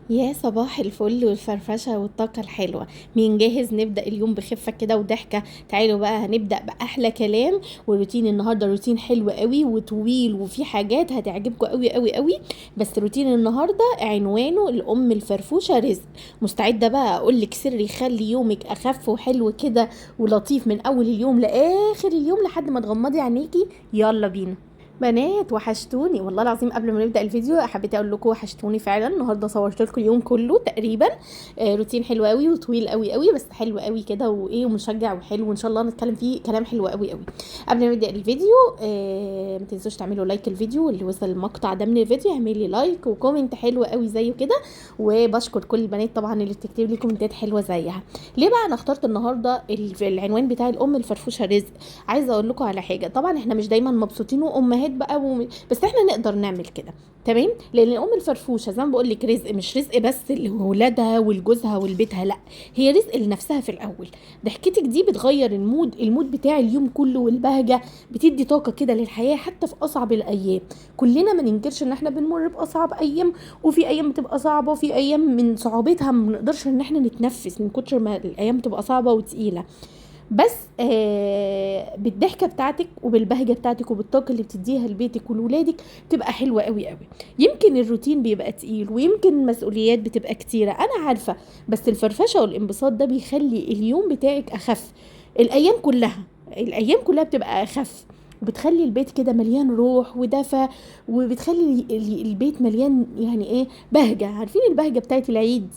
يا صباح الفل والفرفشة والطاقة الحلوة. مين جاهز نبدأ اليوم بخفة كده وضحكة؟ تعالوا بقى هنبدأ بأحلى كلام. وروتين النهاردة روتين حلو قوي وطويل وفي حاجات هتعجبكم قوي قوي قوي. بس روتين النهاردة عنوانه الأم الفرفوشة رزق. مستعدة بقى أقولك سر يخلي يومك أخف وحلو كده ولطيف من أول اليوم لآخر اليوم لحد ما تغمضي عينيكي. يلا بينا بنات، وحشتوني والله العظيم. قبل ما نبدا الفيديو حبيت اقول لكم وحشتوني فعلا. النهارده صورت لكم اليوم كله تقريبا، روتين حلو قوي وطويل قوي قوي، بس حلو قوي كده وايه ومشجع وحلو، وان شاء الله نتكلم فيه كلام حلو قوي قوي. قبل ما نبدا الفيديو ما تنسوش تعملوا like الفيديو، واللي وصل المقطع ده من الفيديو اعملي like و comment حلو قوي زيه كده. وبشكر كل البنات طبعا اللي بتكتب لي كومنتات حلوة زيها. ليه بقى انا اخترت النهارده العنوان بتاع الام الفرفوشه رزق؟ عايزه اقول لكم على حاجة. طبعا احنا مش دايما مبسوطين وامهات بقى بس احنا نقدر نعمل كده، تمام؟ لان الام الفرفوشه زي ما بقول لك رزق، مش رزق بس لولادها ولجوزها ولبيتها، لا هي رزق لنفسها في الاول. ضحكتك دي بتغير ال mood بتاع اليوم كله، والبهجة بتدي طاقة كده للحياة حتى في اصعب الايام. كلنا ما ننكرش ان احنا بنمر باصعب ايام، وفي ايام بتبقى صعبة، وفي ايام من صعوبتها ما بنقدرش ان احنا نتنفس من كتر ما الايام بتبقى صعبة وتقيله. بس بالضحكه بتاعتك وبالبهجه بتاعتك وبالطاقه اللي بتديها لبيتك ولولادك تبقى حلوة قوي قوي. يمكن الروتين بيبقى تقيل ويمكن المسؤوليات بتبقى كتيرة، انا عارفه، بس الفرفشه والانبساط ده بيخلي اليوم بتاعك اخف. الايام كلها بتبقى اخف، وبتخلي البيت كده مليان روح ودفى، وبتخلي البيت مليان يعني ايه بهجة. عارفين البهجة بتاعت العيد؟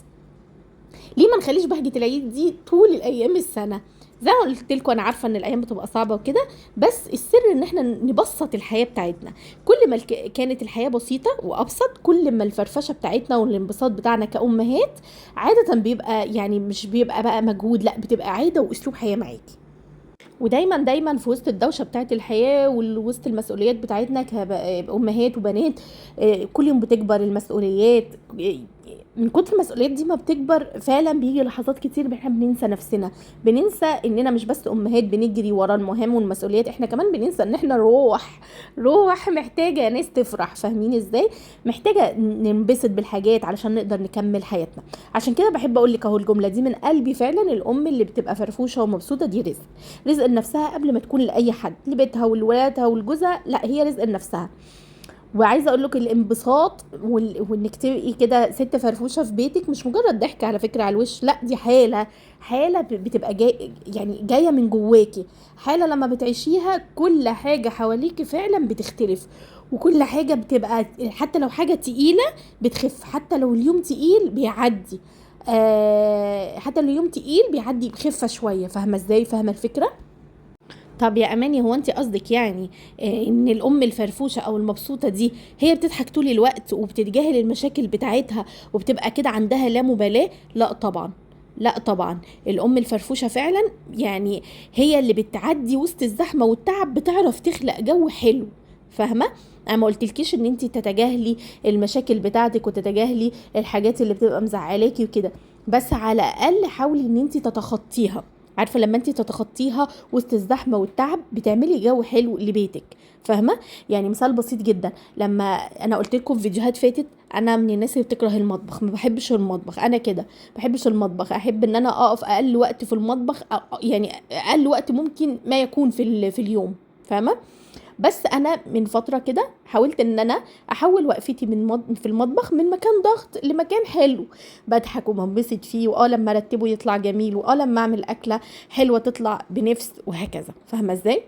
ليه ما نخليش بهجة العيد دي طول الايام السنة؟ زي ما قلت لكم انا عارفه ان الايام بتبقى صعبة وكده، بس السر ان احنا نبسط الحياة بتاعتنا. كل ما كانت الحياة بسيطة وابسط، كل ما الفرفشه بتاعتنا والانبساط بتاعنا كامهات عادة بيبقى، يعني مش بيبقى بقى مجهود، لا بتبقى عادة واسلوب حياة معاكي. ودايما دايما في وسط الدوشة بتاعت الحياة ووسط المسؤوليات بتاعتنا كامهات وبنات، كل يوم بتكبر المسؤوليات. من كتر المسؤوليات دي ما بتكبر فعلا بيجي لحظات كتير احنا بننسى نفسنا، بننسى اننا مش بس امهات بنجري ورا المهام والمسؤوليات، احنا كمان بننسى ان احنا روح محتاجه ناس تفرح. فاهمين ازاي؟ محتاجه ننبسط بالحاجات علشان نقدر نكمل حياتنا. عشان كده بحب اقول لك اهو الجملة دي من قلبي فعلا، الام اللي بتبقى فرفوشه ومبسوطة دي رزق، رزق لنفسها قبل ما تكون لاي حد، لبيتها ولولادها ولجوزها، لا هي رزق لنفسها. وعايزه اقول لك الانبساط وانك تبقي كده ست فرفوشه في بيتك مش مجرد ضحك على فكرة على الوش، لا دي حاله بتبقى جاي، يعني جاية من جواكي، حاله لما بتعيشيها كل حاجة حواليكي فعلا بتختلف، وكل حاجة بتبقى حتى لو حاجة تقيلة بتخف، حتى لو اليوم تقيل بيعدي، حتى لو اليوم تقيل بيعدي بخفة شوية. فاهمه ازاي؟ فاهمه الفكرة؟ طب يا اماني هو انت قصدك يعني ان الام الفرفوشه او المبسوطه دي هي بتضحك طول الوقت وبتتجاهل المشاكل بتاعتها وبتبقى كده عندها لا مبالاة؟ لا طبعا، لا طبعا. الام الفرفوشه فعلا يعني هي اللي بتعدي وسط الزحمة والتعب، بتعرف تخلق جو حلو. فاهمه؟ انا ما قلتلكيش ان انت تتجاهلي المشاكل بتاعتك وتتجاهلي الحاجات اللي بتبقى مزعلاكي وكده، بس على الاقل حاولي ان انت تتخطيها. عارفه لما انت تتخطيها وسط الزحمة والتعب بتعملي جو حلو لبيتك. فاهمه؟ يعني مثال بسيط جدا، لما انا قلت لكم في فيديوهات فاتت انا من الناس اللي بتكره المطبخ، ما بحبش المطبخ، انا كده ما بحبش المطبخ، احب ان انا اقف اقل وقت في المطبخ، يعني اقل وقت ممكن ما يكون في اليوم. فاهمه؟ بس انا من فترة كده حاولت ان انا احول وقفتي في المطبخ من مكان ضغط لمكان حلو بضحك وبنبسط فيه، لما ارتبه يطلع جميل، لما اعمل اكله حلوة تطلع بنفس وهكذا. فاهمه ازاي؟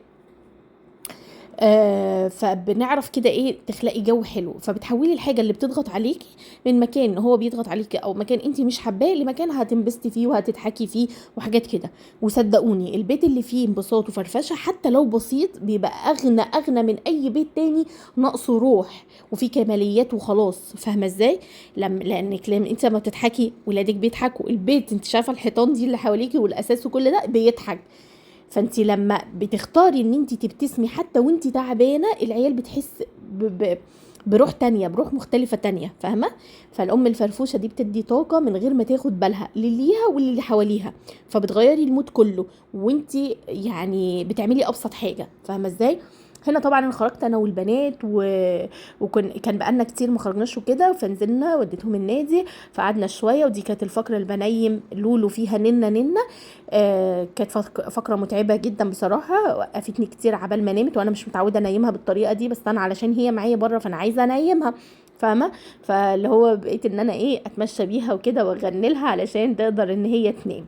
فبنعرف كده ايه تخلقي جو حلو. فبتحولي الحاجة اللي بتضغط عليكي من مكان هو بيضغط عليكي او مكان انت مش حباه لمكان هتنبسطي فيه وهتضحكي فيه وحاجات كده. وصدقوني البيت اللي فيه انبساط وفرفشه حتى لو بسيط بيبقى اغنى من اي بيت تاني ناقصه روح وفيه كماليات وخلاص. فاهمه ازاي؟ لانك لما انت ما بتضحكي ولادك بيضحكوا، البيت انت شايفه الحيطان دي اللي حواليكي والاساس وكل ده بيضحك. فانت لما بتختاري ان انت تبتسمي حتى وانت تعبانة العيال بتحس بروح تانية، بروح مختلفة تانية. فاهمه؟ فالام الفرفوشه دي بتدي طاقة من غير ما تاخد بالها لليها واللي حواليها، فبتغيري ال mood كله وانت يعني بتعملي ابسط حاجة. فاهمه ازاي؟ هنا طبعا انا خرجت انا والبنات وكان بقالنا كتير ما خرجناش وكده، فنزلنا وديتهم النادي، فقعدنا شوية. ودي كانت الفقرة اللي بنيم لولو فيها ننا ننا. كانت فقره متعبة جدا بصراحة، وقفتني كتير عبال ما نامت، وانا مش متعوده انيمها بالطريقة دي، بس انا علشان هي معايا بره فانا عايزه انيمها، فاهمه؟ فاللي هو بقيت ان انا ايه اتمشى بيها وكده واغني لها علشان تقدر ان هي تنام.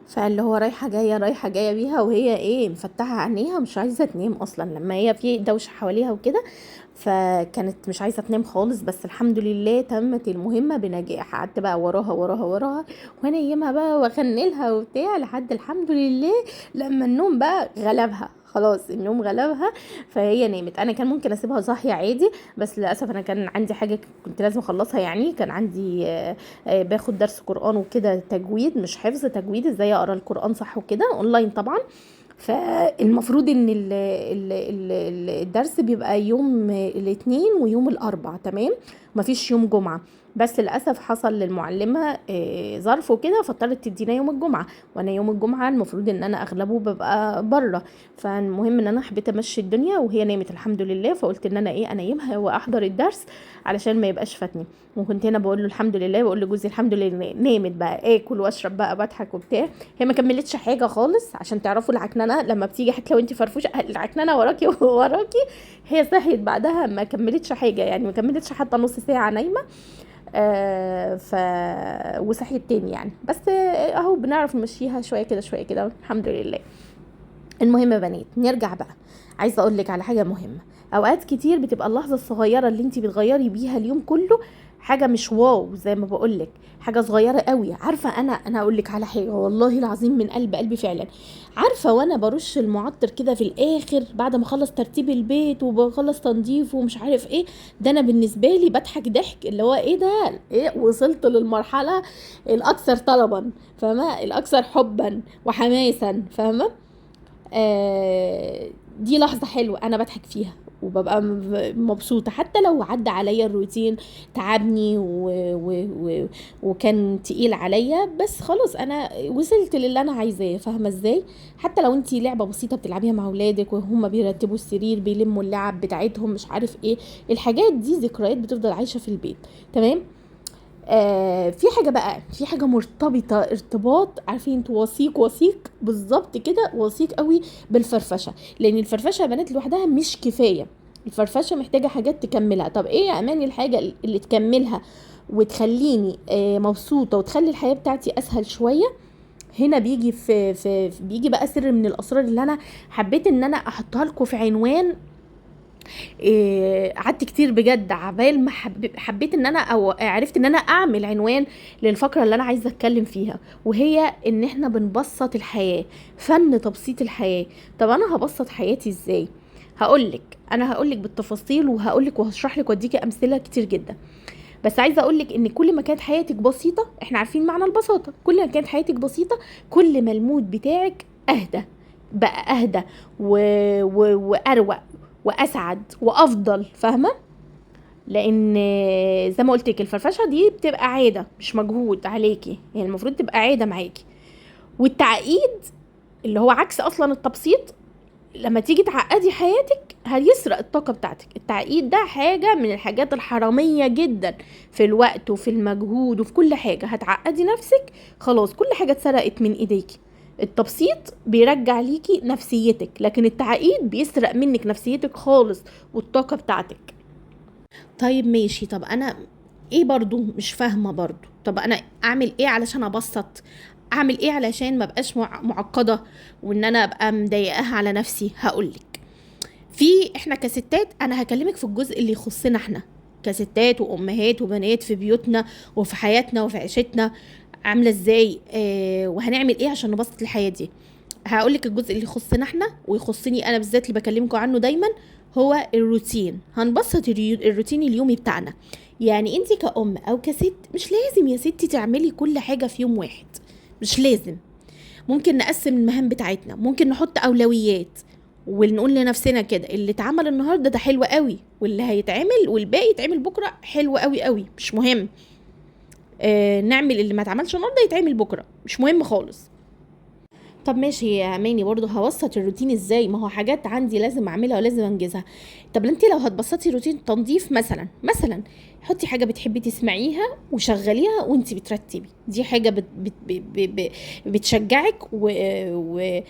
فاللي هو رايحة جاية رايحة جاية بيها، وهي ايه مفتحة عينيها مش عايزه تنام اصلا لما هي في دوشه حواليها وكده، فكانت مش عايزه تنام خالص. بس الحمد لله تمت المهمة بنجاح. قعدت بقى وراها وراها وراها وانيمها بقى واغني لها وبتاع، لحد الحمد لله لما النوم بقى غلبها، خلاص النوم غلبها فهي نامت. انا كان ممكن اسيبها صاحية عادي، بس للاسف انا كان عندي حاجة كنت لازم اخلصها، يعني كان عندي باخد درس قران وكده، تجويد مش حفظ، تجويد ازاي اقرا القران صح وكده، اونلاين طبعا. فالمفروض ان الدرس بيبقى يوم الاثنين ويوم الاربع، تمام، مفيش يوم جمعه. بس للاسف حصل للمعلمه ظرف وكده، فاضطرت تدينا يوم الجمعة، وانا يوم الجمعة المفروض ان انا اغلبه ببقى بره. فالمهم ان انا حبيت امشي الدنيا وهي نامت الحمد لله، فقلت ان انا ايه انيمها واحضر الدرس علشان ما يبقاش فاتني. وكنت هنا بقول له الحمد لله، بقول لجوزي الحمد لله نامت بقى، اكل واشرب بقى بضحك وبتاع. هي ما كملتش حاجة خالص، عشان تعرفوا العكننه لما بتيجي حتى لو انت فرفوشه العكننه وراكي وراكي. هي صحيت بعدها ما كملتش حاجة، يعني ما كملتش حتى نص ساعة نايمة، ف وصحيت تاني يعني. بس اهو بنعرف نمشيها شوية كده شوية كده الحمد لله. المهم يا بنات نرجع بقى، عايزه اقول لك على حاجة مهمة. اوقات كتير بتبقى اللحظة الصغيرة اللي انت بتغيري بيها اليوم كله حاجة مش واو، زي ما بقول لك حاجة صغيرة قوي. عارفه انا اقول لك على حاجة والله العظيم من قلب قلبي فعلا، عارفه وانا برش المعطر كده في الاخر بعد ما اخلص ترتيب البيت وبخلص تنظيف ومش عارف ايه، ده انا بالنسبة لي بضحك ضحك اللي هو ايه ده، ايه وصلت للمرحلة الاكثر طلبا، فاهمه، الاكثر حبا وحماسا، فاهمه؟ دي لحظة حلوة انا بضحك فيها وببقى مبسوطة، حتى لو عدى عليا الروتين تعبني وكان تقيل عليا، بس خلاص انا وصلت للي انا عايزاه، فاهمه ازاي؟ حتى لو انتي لعبه بسيطة بتلعبيها مع اولادك وهم بيرتبوا السرير بيلموا اللعب بتاعتهم مش عارف ايه، الحاجات دي ذكريات بتفضل عايشه في البيت، تمام؟ في حاجة بقى، في حاجة مرتبطة ارتباط، عارفين انتوا وثيق وثيق بالظبط كده، وثيق قوي بالفرفشه، لان الفرفشه يا بنات لوحدها مش كفاية، الفرفشه محتاجه حاجات تكملها. طب ايه يا اماني الحاجة اللي تكملها وتخليني مبسوطة وتخلي الحياة بتاعتي اسهل شوية؟ هنا بيجي في في بيجي بقى سر من الاسرار اللي انا حبيت ان انا احطها لكم في عنوان. قعدت كتير بجد عبال ما حبيت ان انا او عرفت ان انا اعمل عنوان للفقرة اللي انا عايزه اتكلم فيها، وهي ان احنا بنبسط الحياة، فن تبسيط الحياة. طب انا هبسط حياتي ازاي؟ هقولك، انا هقولك بالتفاصيل وهقولك وهشرح لك واديكي امثلة كتير جدا. بس عايزه اقولك ان كل ما كانت حياتك بسيطة، احنا عارفين معنى البساطة، كل ما كانت حياتك بسيطة كل ما ال mood بتاعك اهدى بقى، اهدى واروق واسعد وافضل، فاهمه؟ لان زي ما قلت لك الفرفشه دي بتبقى عادة مش مجهود عليكي، يعني المفروض تبقى عادة معاكي. والتعقيد اللي هو عكس اصلا التبسيط، لما تيجي تعقدي حياتك هيسرق الطاقة بتاعتك. التعقيد ده حاجة من الحاجات الحرامية جدا في الوقت وفي المجهود وفي كل حاجة. هتعقدي نفسك خلاص، كل حاجة اتسرقت من ايديكي. التبسيط بيرجع ليكي نفسيتك، لكن التعقيد بيسرق منك نفسيتك خالص والطاقة بتاعتك. طيب ماشي، طب انا ايه برضو مش فاهمة برضو، طب انا اعمل ايه علشان ابسط؟ اعمل ايه علشان ما بقاش معقدة وان انا ابقى مضايقاها على نفسي؟ هقولك، في احنا كستات، انا هكلمك في الجزء اللي يخصنا احنا كستات وامهات وبنات في بيوتنا وفي حياتنا وفي عيشتنا عامله ازاي، وهنعمل ايه عشان نبسط الحياة دي. هقولك الجزء اللي يخصنا احنا ويخصني انا بالذات اللي بكلمكم عنه دايما، هو الروتين. هنبسط الروتين اليومي بتاعنا. يعني انت كأم او كست مش لازم يا ستي تعملي كل حاجة في يوم واحد، مش لازم. ممكن نقسم المهام بتاعتنا، ممكن نحط اولويات ونقول لنفسنا كده اللي اتعمل النهارده ده حلو قوي، واللي هيتعمل والباقي يتعمل بكره حلو قوي قوي، مش مهم. نعمل اللي ما اتعملش النهارده يتعمل بكره، مش مهم خالص. طب ماشي يا اماني، برضه هبسط الروتين ازاي؟ ما هو حاجات عندي لازم اعملها ولازم انجزها. طب انت لو هتبسطي روتين تنظيف مثلا حطي حاجة بتحبي تسمعيها وشغليها وانت بترتبي، دي حاجة بت بت بت بتشجعك. واي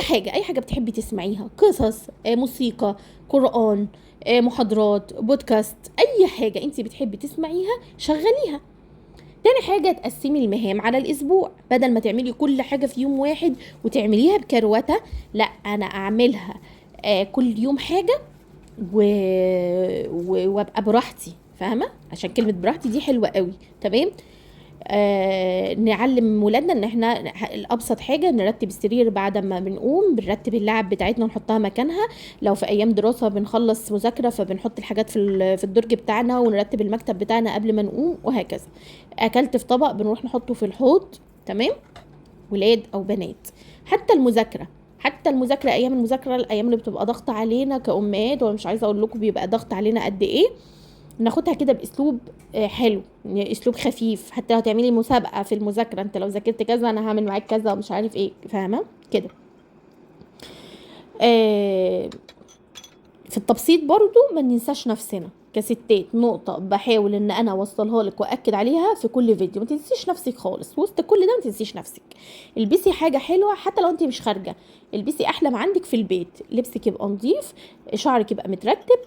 حاجة، اي حاجة بتحبي تسمعيها، قصص، موسيقى، قران، محاضرات، بودكاست، اي حاجة انت بتحبي تسمعيها شغليها. تاني حاجة تقسمي المهام على الأسبوع، بدل ما تعملي كل حاجة في يوم واحد وتعمليها بكروتة، لا أنا أعملها كل يوم حاجة وأبقى براحتي، فاهمة؟ عشان كلمة براحتي دي حلوة قوي. تمام. نعلم ولادنا ان احنا الابسط حاجة نرتب السرير بعد ما بنقوم، بنرتب اللعب بتاعتنا ونحطها مكانها. لو في ايام دراسة بنخلص مذاكرة فبنحط الحاجات في الدرج بتاعنا، ونرتب المكتب بتاعنا قبل ما نقوم، وهكذا. اكلت في طبق بنروح نحطه في الحوض. تمام. ولاد او بنات. حتى المذاكرة، ايام المذاكرة، الايام اللي بتبقى ضغط علينا كأمهات، وانا مش عايزه اقول لكم بيبقى ضغط علينا قد ايه، ناخدها كده باسلوب حلو، اسلوب خفيف. حتى لو تعملي مسابقة في المذاكرة، انت لو ذاكرت كذا انا هعمل معاك كذا ومش عارف ايه، فاهمه كده. في التبسيط برضو ما ننساش نفسنا كستات، نقطة بحاول ان انا اوصلها لك واكد عليها في كل فيديو، ما تنسيش نفسك خالص وسط كل ده، ما تنسيش نفسك. البسي حاجة حلوة حتى لو انت مش خارجه، البسي احلى ما عندك في البيت، لبسك يبقى نظيف، شعرك يبقى مترتب،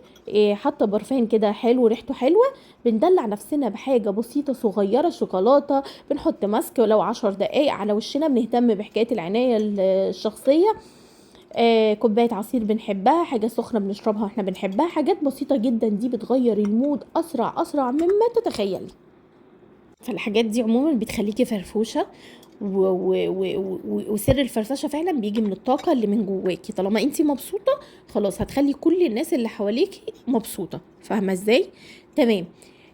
حاطه برفان كده حلو ريحته حلوة. بندلع نفسنا بحاجة بسيطة صغيرة، شوكولاتة، بنحط ماسك ولو 10 دقايق على وشنا، بنهتم بحكاية العناية الشخصية، كوباية عصير بنحبها، حاجة سخنة بنشربها واحنا بنحبها، حاجات بسيطة جدا دي بتغير ال mood اسرع مما تتخيلي. فالحاجات دي عموما بتخليكي فرفوشه، وسر الفرفشه فعلا بيجي من الطاقة اللي من جواكي. طالما انتي مبسوطة خلاص هتخلي كل الناس اللي حواليكي مبسوطة، فاهمه ازاي؟ تمام.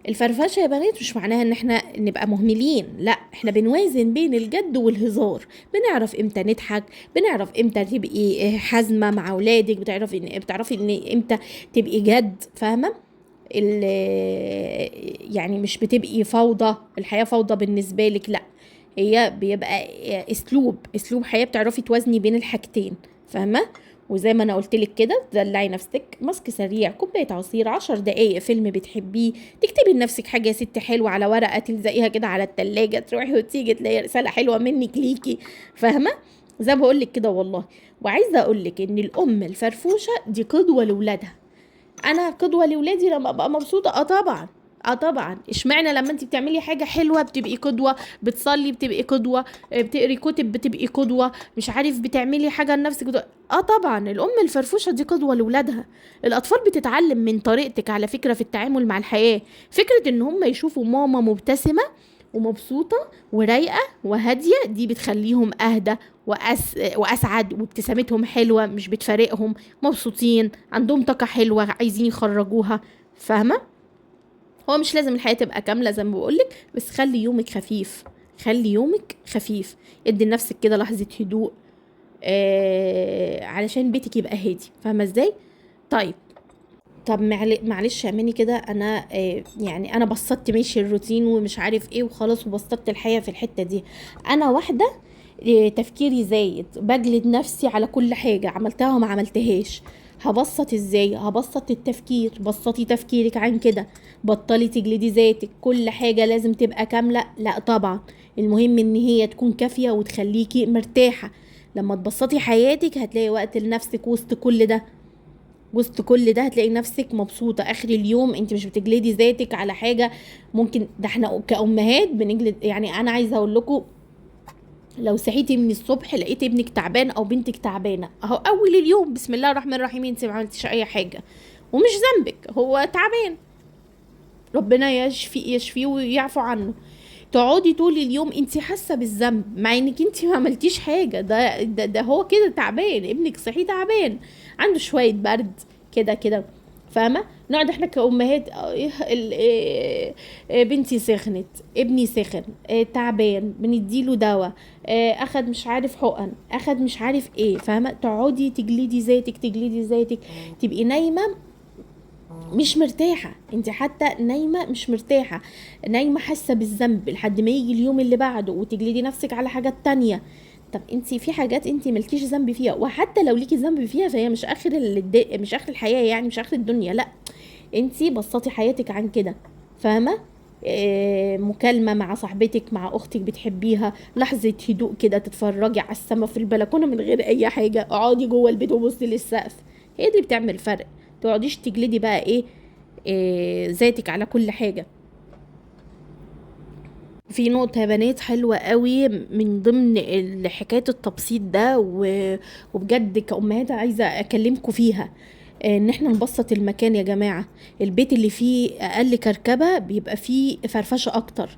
الفرفشه يا بنات مش معناها ان احنا نبقى مهملين، لا، احنا بنوازن بين الجد والهزار، بنعرف امتى نضحك، بنعرف امتى تبقي حازمة مع اولادك، بتعرفي ان امتى تبقي جد، فاهمه؟ يعني مش بتبقي فوضى، الحياة فوضى بالنسبة لك، لا، هي بيبقى اسلوب حياة، بتعرفي توازني بين الحاجتين، فاهمه؟ وزي ما انا قلت لك كده، تدلعي نفسك، ماسك سريع، كوباية عصير، 10 دقايق فيلم بتحبيه، تكتبي لنفسك حاجة يا ست حلوة على ورقة تلزقيها كده على التلاجة، تروحي وتيجي تلاقي رسالة حلوة منك ليكي، فاهمه؟ زي ما بقول لك كده والله. وعايزه اقول لك ان الام الفرفوشه دي قدوة لاولادها. انا قدوة لاولادي لما ابقى مبسوطة، طبعا، طبعا. اشمعنى لما انت بتعملي حاجة حلوة بتبقي قدوة، بتصلي بتبقي قدوة، بتقري كتب بتبقي قدوة، مش عارف بتعملي حاجة لنفسك قدوة. طبعا الام الفرفوشه دي قدوة لاولادها. الاطفال بتتعلم من طريقتك على فكرة في التعامل مع الحياة. فكرة ان هم يشوفوا ماما مبتسمة ومبسوطة ورايقه وهاديه، دي بتخليهم اهدى واسعد، وابتسامتهم حلوة مش بتفارقهم، مبسوطين، عندهم طاقة حلوة عايزين يخرجوها، فاهمه؟ هو مش لازم الحياة تبقى كاملة زي ما بقولك، بس خلي يومك خفيف، خلي يومك خفيف، ادي لنفسك كده لحظة هدوء، علشان بيتك يبقى هادي، فاهمه ازاي؟ طيب، طب معلش يا اماني كده، انا يعني انا بسطت ماشي الروتين ومش عارف ايه وخلاص، وبسطت الحياة في الحتة دي. انا واحدة تفكيري زايد، بجلد نفسي على كل حاجة عملتها وما عملتهاش. هبسط ازاي؟ هبسط التفكير. بسطي تفكيرك عن كده، بطلي تجلدي ذاتك، كل حاجة لازم تبقى كاملة، لا طبعا، المهم ان هي تكون كافية وتخليكي مرتاحة. لما تبسطي حياتك هتلاقي وقت لنفسك وسط كل ده، وسط كل ده هتلاقي نفسك مبسوطة اخر اليوم. انت مش بتجلدي ذاتك على حاجة ممكن، ده احنا كأمهات بنجلد. يعني انا عايزة اقول لكم، لو صحيتي من الصبح لقيت ابنك تعبان او بنتك تعبانة، اهو اول اليوم بسم الله الرحمن الرحيم، انت ما عملتيش اي حاجة ومش ذنبك، هو تعبان، ربنا يشفيه ويعفو عنه. تقعدي طول اليوم انت حاسه بالذنب مع انك انت ما عملتيش حاجة، ده ده, ده هو كده تعبان، ابنك صحي تعبان، عنده شوية برد كده كده، فاهمه؟ نقعد احنا كأمهات، بنتي سخنت، ابني سخن، تعبان، بنديله دواء، اخد مش عارف حقن، اخد مش عارف ايه، فاهمه؟ تقعدي تجلدي ذاتك، تجلدي ذاتك، تبقي نايمة مش مرتاحة، انت حتى نايمة مش مرتاحة، نايمة حاسه بالذنب لحد ما يجي اليوم اللي بعده، وتجلدي نفسك على حاجات تانية. طب انتي في حاجات انتي مالكيش ذنب فيها، وحتى لو ليكي ذنب فيها فهي مش اخر مش اخر الحياة، يعني مش اخر الدنيا، لا انتي بسطي حياتك عن كده، فاهمه؟ مكالمة مع صاحبتك، مع اختك بتحبيها، لحظة هدوء كده، تتفرجي على السما في البلكونه من غير اي حاجة، اقعدي جوه البيت وبصي للسقف، هي دي بتعمل فرق. تقعديش تجلدي بقى ايه ذاتك على كل حاجة. في نقطة يا بنات حلوة قوي من ضمن حكاية التبسيط ده، وبجد كأمهات عايزة أكلمكم فيها، إن إحنا نبسط المكان يا جماعة. البيت اللي فيه أقل كركبة بيبقى فيه فرفشة أكتر.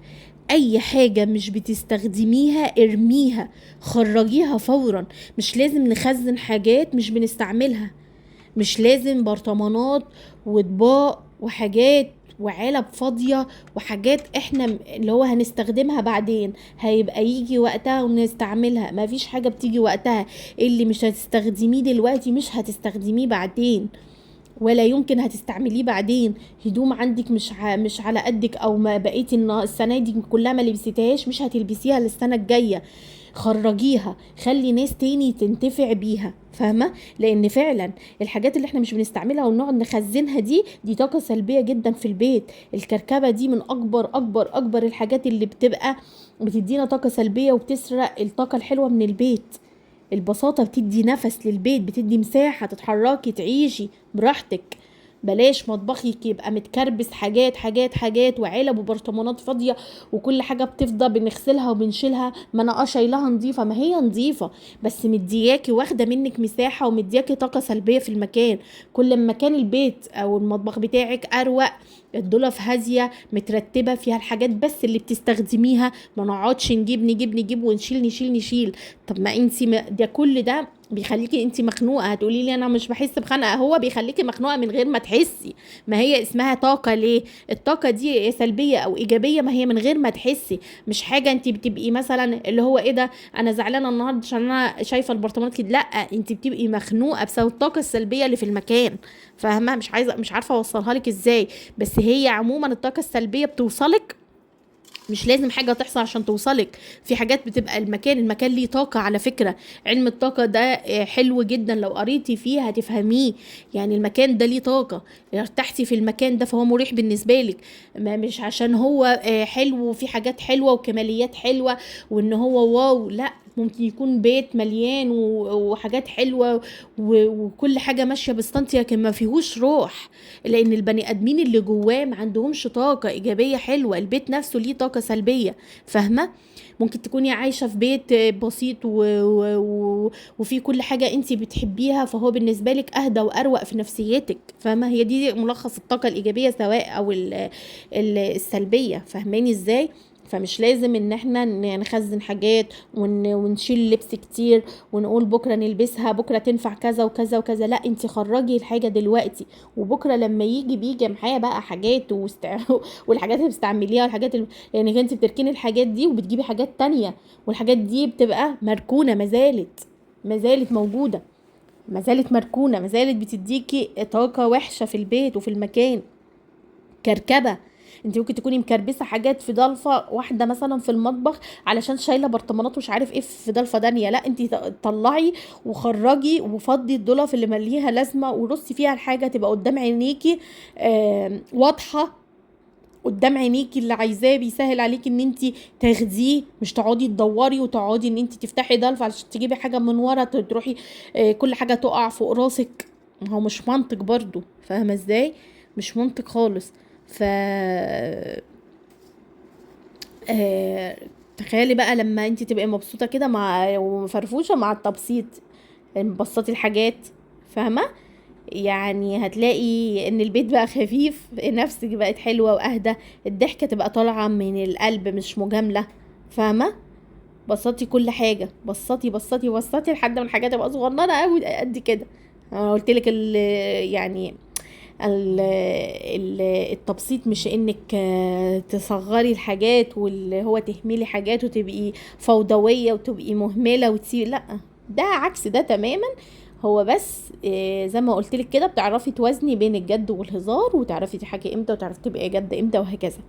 أي حاجة مش بتستخدميها ارميها، خرجيها فورا. مش لازم نخزن حاجات مش بنستعملها، مش لازم برطمانات واطباق وحاجات وعلب فاضية وحاجات احنا اللي هو هنستخدمها بعدين، هيبقى يجي وقتها ونستعملها. ما فيش حاجة بتيجي وقتها، اللي مش هتستخدميه دلوقتي مش هتستخدميه بعدين، ولا يمكن هتستعمليه بعدين. هدوم عندك مش على قدك، او ما بقيتي السنة دي كلها ما لبستيهاش مش هتلبسيها للسنة الجاية، خرجيها، خلي ناس تاني تنتفع بيها، فاهمة؟ لان فعلا الحاجات اللي احنا مش بنستعملها ونقعد نخزنها دي طاقة سلبية جدا في البيت. الكركبة دي من اكبر اكبر اكبر الحاجات اللي بتبقى بتدينا طاقة سلبية وبتسرق الطاقة الحلوة من البيت. البساطة بتدي نفس للبيت، بتدي مساحة تتحركي تعيشي براحتك. بلاش مطبخك يبقى متكربس حاجات حاجات حاجات وعلب وبرطمانات فاضية وكل حاجة بتفضى بنغسلها وبنشيلها. ما انا شايلها نظيفة، ما هي نظيفة بس مدياكي واخدة منك مساحة ومدياكي طاقة سلبية في المكان. كل ما كان البيت او المطبخ بتاعك اروق، الضلف هادية مترتبة فيها الحاجات بس اللي بتستخدميها، ما نقعدش نجيب نجيب نجيب ونشيل نشيل نشيل. طب ما انتي ده كل ده بيخليكي انتي مخنوقه. هتقولي لي انا مش بحس بخنقه، هو بيخليكي مخنوقه من غير ما تحسي. ما هي اسمها طاقة. ليه الطاقة دي سلبية او ايجابية؟ ما هي من غير ما تحسي، مش حاجة انتي بتبقي مثلا اللي هو ايه ده انا زعلانة النهارده عشان انا شايفه البرطمانات كده، لا انتي بتبقي مخنوقه بسبب الطاقة السلبية اللي في المكان، فاهمه؟ مش عارفه اوصلها لك ازاي، بس هي عموما الطاقة السلبية بتوصلك، مش لازم حاجة تحصل عشان توصلك. في حاجات بتبقى المكان ليه طاقة. على فكرة علم الطاقة ده حلو جدا، لو قريتي فيه هتفهميه. يعني المكان ده ليه طاقة، ارتحتي في المكان ده فهو مريح بالنسبة لك، ما مش عشان هو حلو وفي حاجات حلوة وكماليات حلوة وان هو واو، لا ممكن يكون بيت مليان وحاجات حلوة وكل حاجة ماشية بالسنتي، لكن ما فيهوش روح، لأن البني آدمين اللي جواه ما عندهمش طاقة إيجابية حلوة. البيت نفسه ليه طاقة سلبية، فاهمة؟ ممكن تكوني عايشة في بيت بسيط وفي كل حاجة انتي بتحبيها، فهو بالنسبة لك أهدى وأروق في نفسيتك، فاهمة؟ هي دي ملخص الطاقة الإيجابية سواء أو السلبية، فاهماني إزاي؟ فمش لازم ان احنا نخزن حاجات ونشيل لبس كتير ونقول بكرة نلبسها، بكرة تنفع كذا وكذا وكذا. لا انتي خرجي الحاجة دلوقتي، وبكرة لما يجي بيجي معايا بقى حاجات والحاجات اللي بتستعمليها والحاجات اللي يعني انتي بتركني الحاجات دي وبتجيبي حاجات تانية، والحاجات دي بتبقى مركونة، ما زالت موجودة، ما زالت مركونة، ما زالت بتديكي طاقة وحشة في البيت وفي المكان، كركبة. انت ممكن تكوني مكربسه حاجات في ضلفه واحدة مثلا في المطبخ علشان شايله برطمانات ومش عارف ايه في ضلفه تانية، لا انت طلعي وخرجي وفضي الضلف اللي مليها لازمه ورصي فيها الحاجة، تبقى قدام عينيكي، واضحة قدام عينيكي، اللي عايزاه بيسهل عليكي ان انت تاخديه، مش تقعدي تدوري وتقعدي ان انت تفتحي ضلفه علشان تجيبي حاجة من ورا، تروحي، كل حاجة تقع فوق راسك. هو مش منطق برضو، فاهمه ازاي؟ مش منطق خالص. ف تخيلي بقى لما انت تبقي مبسوطة كده مع وفرفوشه مع التبسيط، مبسطي الحاجات، فاهمه؟ يعني هتلاقي ان البيت بقى خفيف، نفسك بقت حلوة واهدى، الضحكة تبقى طالعه من القلب مش مجاملة، فاهمه؟ بسطي كل حاجة، بسطي بسطي بسطي لحد ما الحاجات تبقى صغننه قوي قد كده. انا قلت لك التبسيط مش انك تصغري الحاجات واللي هو تهملي حاجات وتبقي فوضوية وتبقي مهملة وتسيبي، لا ده عكس ده تماما. هو بس، زي ما قلت لك كده بتعرفي توازني بين الجد والهزار، وتعرفي تضحكي امتى وتعرفي تبقي جد امتى وهكذا.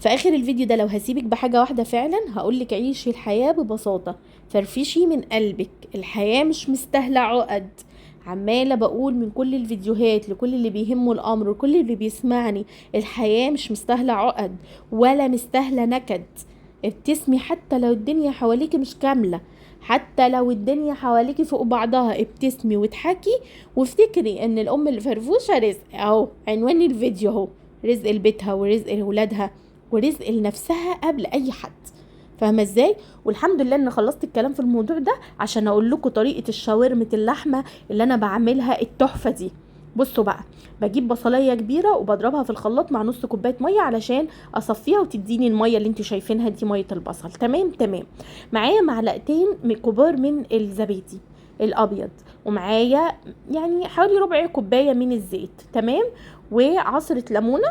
في اخر الفيديو ده لو هسيبك بحاجة واحدة فعلا هقولك عيشي الحياة ببساطة، فرفشي من قلبك، الحياة مش مستاهلة عقد. عماله بقول من كل الفيديوهات لكل اللي بيهمه الامر وكل اللي بيسمعني، الحياة مش مستاهلة عقد ولا مستاهلة نكد. ابتسمي حتى لو الدنيا حواليكي مش كاملة، حتى لو الدنيا حواليكي فوق بعضها، ابتسمي واضحكي وافتكري ان الام الفرفوشه رزق. اهو عنوان الفيديو اهو، رزق لبيتها ورزق لولادها ورزق لنفسها قبل اي حد. فاهمه ازاي؟ والحمد لله ان خلصت الكلام في الموضوع ده عشان اقول لكم طريقه الشاورمه اللحمة اللي انا بعملها التحفة دي. بصوا بقى، بجيب بصلايه كبيرة وبضربها في الخلاط مع نص كوباية مية علشان اصفيها وتديني المية اللي انتوا شايفينها دي، مية البصل. تمام تمام. معايا معلقتين كبار من الزبادي الابيض، ومعايا يعني حوالي ربع كوباية من الزيت، تمام، وعصره ليمونه،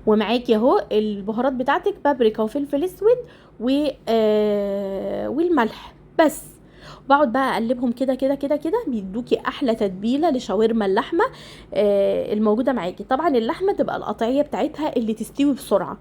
ومعاكي اهو البهارات بتاعتك، بابريكا وفلفل اسود والملح بس. بقعد بقى اقلبهم كده كده كده كده، بيدوكي احلى تتبيله لشاورما اللحمة الموجودة معاكي. طبعا اللحمة تبقى القطعية بتاعتها اللي تستوي بسرعة،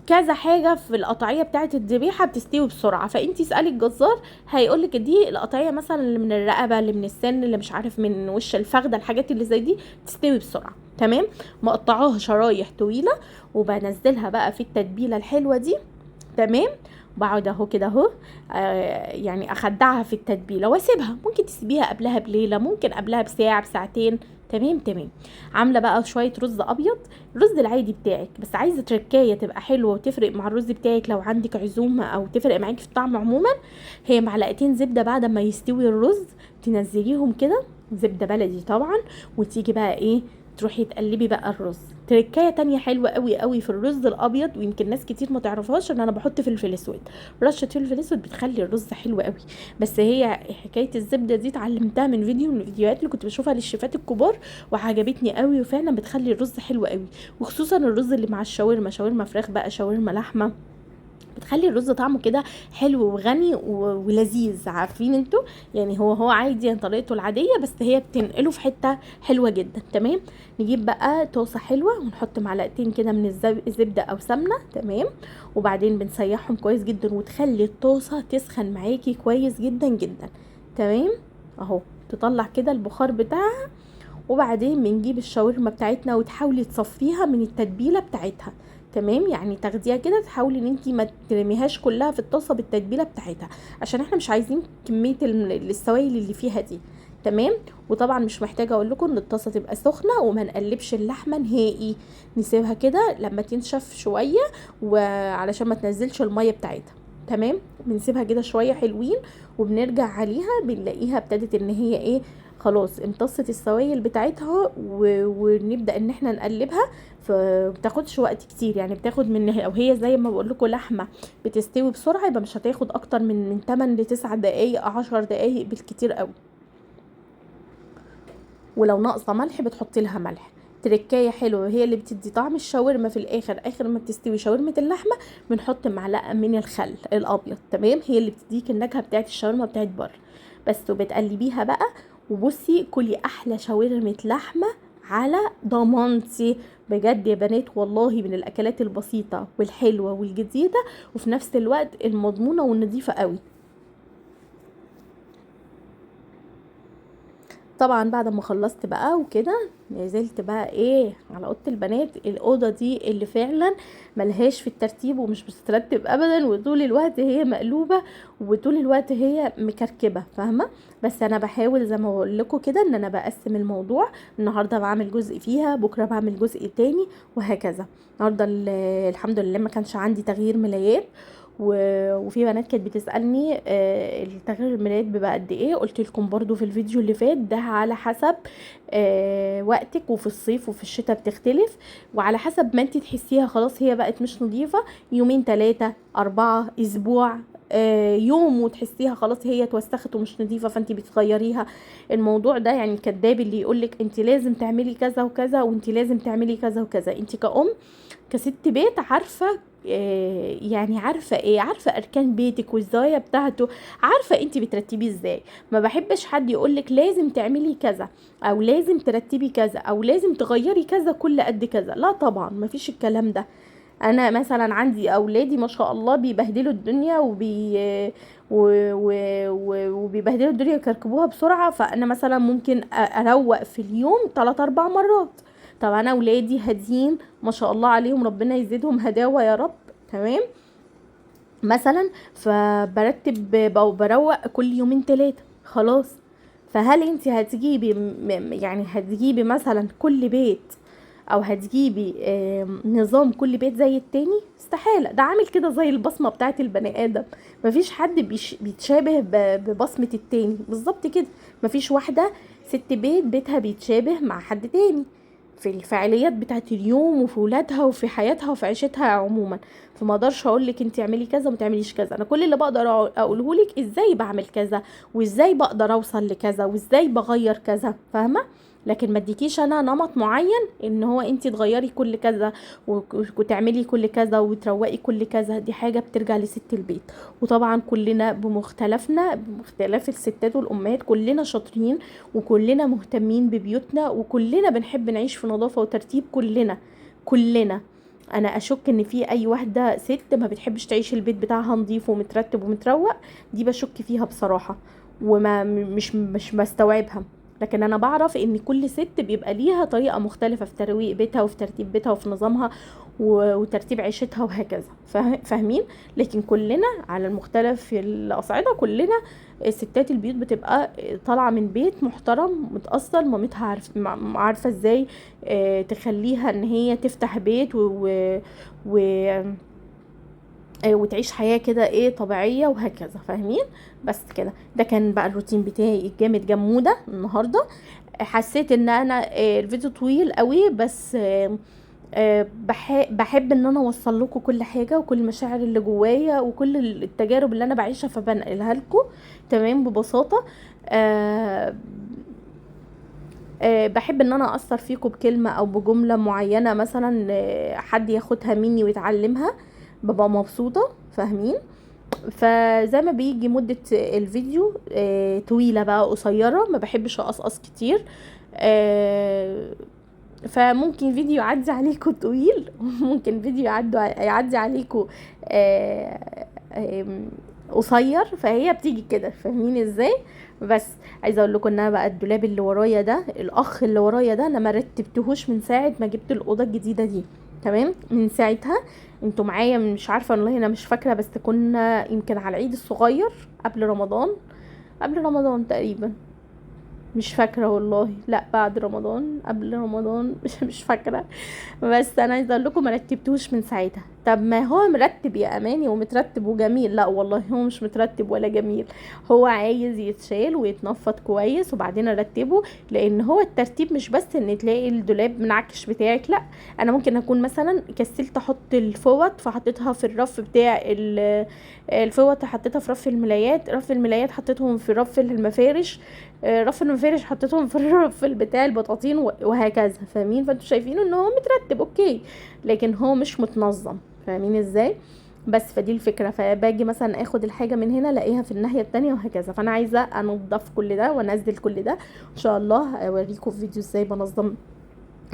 كذا حاجة في القطعية بتاعه الذبيحة بتستوي بسرعة، فانتي اسالي الجزار هيقولك دي القطعية مثلا اللي من الرقبة، اللي من السن، اللي مش عارف من وش الفخده، الحاجات اللي زي دي تستوي بسرعة. تمام. مقطعاها شرايح طويلة وبنزلها بقى في التتبيله الحلوة دي. تمام. بقعد اهو كده اهو، يعني اخدعها في التتبيله واسيبها، ممكن تسيبيها قبلها بليلة، ممكن قبلها بساعة بساعتين. تمام تمام. عامله بقى شوية رز ابيض، الرز العادي بتاعك، بس عايزه تركايه تبقى حلوة وتفرق مع الرز بتاعك لو عندك عزومة او تفرق معاكي في الطعم عموما. هي معلقتين زبدة بعد ما يستوي الرز تنزليهم كده، زبدة بلدي طبعا، وتيجي بقى ايه، تروحي تقلبي بقى الرز. تركايه تانية حلوة قوي قوي في الرز الابيض، ويمكن ناس كتير ما تعرفهاش، ان انا بحط فلفل اسود، رشه فلفل اسود بتخلي الرز حلو قوي. بس هي حكاية الزبدة دي اتعلمتها من فيديو من الفيديوهات اللي كنت بشوفها للشيفات الكبار، وعجبتني قوي، وفعلا بتخلي الرز حلو قوي، وخصوصا الرز اللي مع الشاورما، شاورما فراخ بقى، شاورما لحمه، بتخلي الرز طعمه كده حلو وغني ولذيذ. عارفين انتوا يعني هو عادي يعني طريقته العادية، بس هي بتنقله في حتة حلوة جدا. تمام. نجيب بقى طاسه حلوة ونحط معلقتين كده من الزبدة او سمنه. تمام. وبعدين بنسيحهم كويس جدا، وتخلي الطاسه تسخن معاكي كويس جدا جدا. تمام اهو، تطلع كده البخار بتاعها. وبعدين بنجيب الشاورما بتاعتنا وتحاولي تصفيها من التتبيله بتاعتها. تمام. يعني تاخديها كده، تحاولي ان انتي ما ترميهاش كلها في الطاسه بالتتبيله بتاعتها، عشان احنا مش عايزين كمية السوائل اللي فيها دي. تمام. وطبعا مش محتاجه اقول لكم ان الطاسه تبقى سخنة، وما نقلبش اللحمة نهائي، نسيبها كده لما تنشف شوية، وعلشان ما تنزلش المية بتاعتها. تمام. بنسيبها كده شوية حلوين، وبنرجع عليها بنلاقيها ابتدت ان هي ايه، خلاص امتصت السوائل بتاعتها، ونبدا ان احنا نقلبها. فبتاخدش وقت كتير، يعني بتاخد من، او هي زي ما بقول لكم لحمه بتستوي بسرعة، يبقى مش هتاخد اكتر من 8 ل 9 دقايق، 10 دقايق بالكتير قوي. ولو ناقصه ملح بتحطي لها ملح. تركايه حلوة هي اللي بتدي طعم الشاورما في الاخر. اخر ما بتستوي شاورما اللحمة بنحط معلقه من الخل الابيض. تمام. هي اللي بتديك النكهة بتاعت الشاورما بتاعت بره بس. وبتقلبيها بقى، وبصي كلي احلى شاورما لحمه على ضمانتي بجد يا بنات، والله من الاكلات البسيطة والحلوه والجديده، وفي نفس الوقت المضمونه والنظيفه قوي. طبعا بعد ما خلصت بقى وكده، نزلت بقى ايه على اوضة البنات. الاوضة دي اللي فعلا ملهاش في الترتيب ومش بتترتب ابدا، وطول الوقت هي مقلوبة، وطول الوقت هي مكركبه، فاهمه؟ بس انا بحاول زي ما بقول لكم كده ان انا بقسم الموضوع، النهارده بعمل جزء فيها، بكره بعمل جزء تاني، وهكذا. النهارده الحمد لله ما كانش عندي تغيير ملايات، وفي بنات كانت بتسالني التغيير الملايات بيبقى قد ايه. قلت لكم برضو في الفيديو اللي فات ده على حسب وقتك، وفي الصيف وفي الشتاء بتختلف، وعلى حسب ما انت تحسيها خلاص هي بقت مش نظيفة، يومين 3 4 اسبوع، يوم، وتحسيها خلاص هي اتوسخت ومش نظيفة، فانت بتغيريها. الموضوع ده يعني كداب اللي يقولك انت لازم تعملي كذا وكذا، وانت لازم تعملي كذا وكذا. انت كأم كست بيت عارفه، يعني عارفه ايه، عارفه اركان بيتك والزوايا بتاعته، عارفه انت بترتبيه ازاي. ما بحبش حد يقولك لازم تعملي كذا، او لازم ترتبي كذا، او لازم تغيري كذا كل قد كذا. لا طبعا ما فيش الكلام ده. انا مثلا عندي اولادي ما شاء الله بيبهدلوا الدنيا وبيبهدلوا الدنيا ويكركبوها بسرعة، فانا مثلا ممكن اروق في اليوم 3-4 مرات. طب انا اولادي هاديين ما شاء الله عليهم، ربنا يزيدهم هداوه يا رب، تمام، مثلا فبرتب بروق كل يومين 3 خلاص. فهل انت هتجيبي يعني هتجيبي مثلا كل بيت، او هتجيبي نظام كل بيت زي التاني؟ استحالة. ده عامل كده زي البصمة بتاعت البني ادم، مفيش حد بيتشابه ببصمة التاني بالظبط كده. مفيش واحدة ست بيت بيتها بيتشابه مع حد تاني في الفعاليات بتاعت اليوم وفي ولادها وفي حياتها وفي عيشتها عموما. فما اقدرش اقول لك انت اعملي كذا وما تعمليش كذا، انا كل اللي بقدر اقوله لك ازاي بعمل كذا وازاي بقدر اوصل لكذا وازاي بغير كذا، فاهمه؟ لكن ما اديكيش انا نمط معين ان هو انت تغيري كل كذا وتعملي كل كذا وتروقي كل كذا، دي حاجة بترجع لست البيت. وطبعا كلنا بمختلفنا، بمختلف الستات والامهات، كلنا شاطرين وكلنا مهتمين ببيوتنا وكلنا بنحب نعيش في نظافة وترتيب، كلنا كلنا. انا اشك ان في اي واحدة ست ما بتحبش تعيش البيت بتاعها نظيف ومترتب ومتروق، دي بشك فيها بصراحة وما مش بستوعبها. لكن انا بعرف ان كل ست بيبقى ليها طريقه مختلفة في ترويق بيتها وفي ترتيب بيتها وفي نظامها وترتيب عيشتها وهكذا، فاهمين؟ لكن كلنا على المختلف الاصعدة، كلنا ستات البيوت بتبقى طالعه من بيت محترم متاصل، مامتها عارفه ازاي تخليها ان هي تفتح بيت وتعيش حياة كده ايه طبيعية وهكذا، فاهمين؟ بس كده. ده كان بقى الروتين بتاعي الجامد جموده النهارده. حسيت ان انا الفيديو طويل قوي، بس بحب ان انا اوصل لكم كل حاجة وكل المشاعر اللي جوايا وكل التجارب اللي انا بعيشها، فبنقلها لكم، تمام، ببساطة. بحب ان انا اثر فيكم بكلمه او بجملة معينة مثلا، حد ياخدها مني ويتعلمها، ببقى مبسوطة، فاهمين؟ فزي ما بيجي مده الفيديو طويلة بقى قصيرة، ما بحبش اقصقص كتير، فممكن فيديو يعدي عليكم طويل وممكن فيديو يعدي عليكم قصير، فهي بتيجي كده، فاهمين ازاي؟ بس عايزه اقول لكم ان انا بقى الدولاب اللي ورايا ده، الاخ اللي ورايا ده، انا ما رتبتهوش من ساعة ما جبت الاوضة الجديدة دي، تمام؟ من ساعتها انتوا معايا، مش عارفه والله انا مش فاكره، بس كنا يمكن على العيد الصغير قبل رمضان، قبل رمضان تقريبا، مش فاكره والله، لا بعد رمضان، قبل رمضان، مش فاكره. بس انا عايزه اقول لكم ما رتبتوش من ساعتها. طب ما هو مرتب يا اماني ومترتب وجميل، لا والله هو مش مترتب ولا جميل، هو عايز يتشال ويتنفض كويس وبعدين ارتبه. لان هو الترتيب مش بس ان تلاقي الدولاب منعكش بتاعك، لا انا ممكن اكون مثلا كسلت احط الفوط فحطيتها في الرف بتاع الفوط، حطيتها في رف الملايات، رف الملايات حطيتهم في رف المفارش، رف المفارش حطيتهم في الرف بتاع البطاطين وهكذا، فاهمين؟ فانتوا شايفين ان هو مترتب okay، لكن هو مش متنظم، فاهمين ازاي؟ بس فدي الفكرة. فباجي مثلا اخد الحاجة من هنا الاقيها في الناحية التانية وهكذا. فانا عايزه انضف كل ده وانزل كل ده، ان شاء الله اوريكم في فيديو ازاي بنظم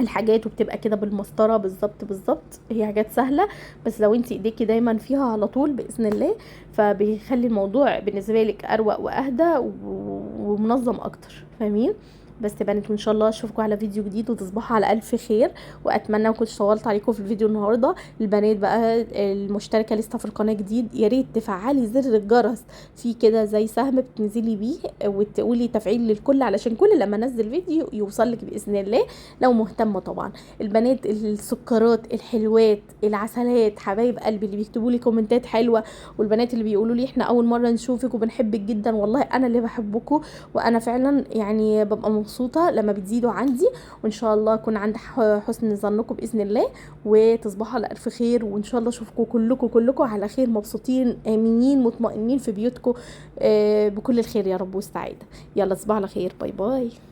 الحاجات، وبتبقى كده بالمسطره بالظبط بالظبط. هي حاجات سهلة، بس لو انت ايديكي دايما فيها على طول باذن الله، فبيخلي الموضوع بالنسبة لك اروق واهدى ومنظم اكتر، فاهمين؟ بس بنات، وان شاء الله اشوفكم على فيديو جديد، وتصبحوا على الف خير. واتمنى ما كنتش طولت عليكم في الفيديو النهارده. البنات بقى المشتركة لسه في القناة جديد، يا ريت تفعلي زر الجرس في كده زي سهم بتنزلي بيه وتقولي تفعيل للكل، علشان كل لما انزل فيديو يوصلك باذن الله لو مهتمة. طبعا البنات السكرات الحلوات العسلات حبايب قلبي اللي بيكتبوا لي كومنتات حلوة، والبنات اللي بيقولوا لي احنا اول مرة نشوفك وبنحبك جدا، والله انا اللي بحبكم، وانا فعلا يعني ببقى مبسوطة لما بتزيدوا عندي، وان شاء الله اكون عند حسن ظنكم باذن الله. وتصبحوا على الف خير، وان شاء الله اشوفكم كلكم على خير، مبسوطين امنين مطمئنين في بيوتكم، بكل الخير يا رب والسعادة. يلا تصبحوا على خير، bye bye.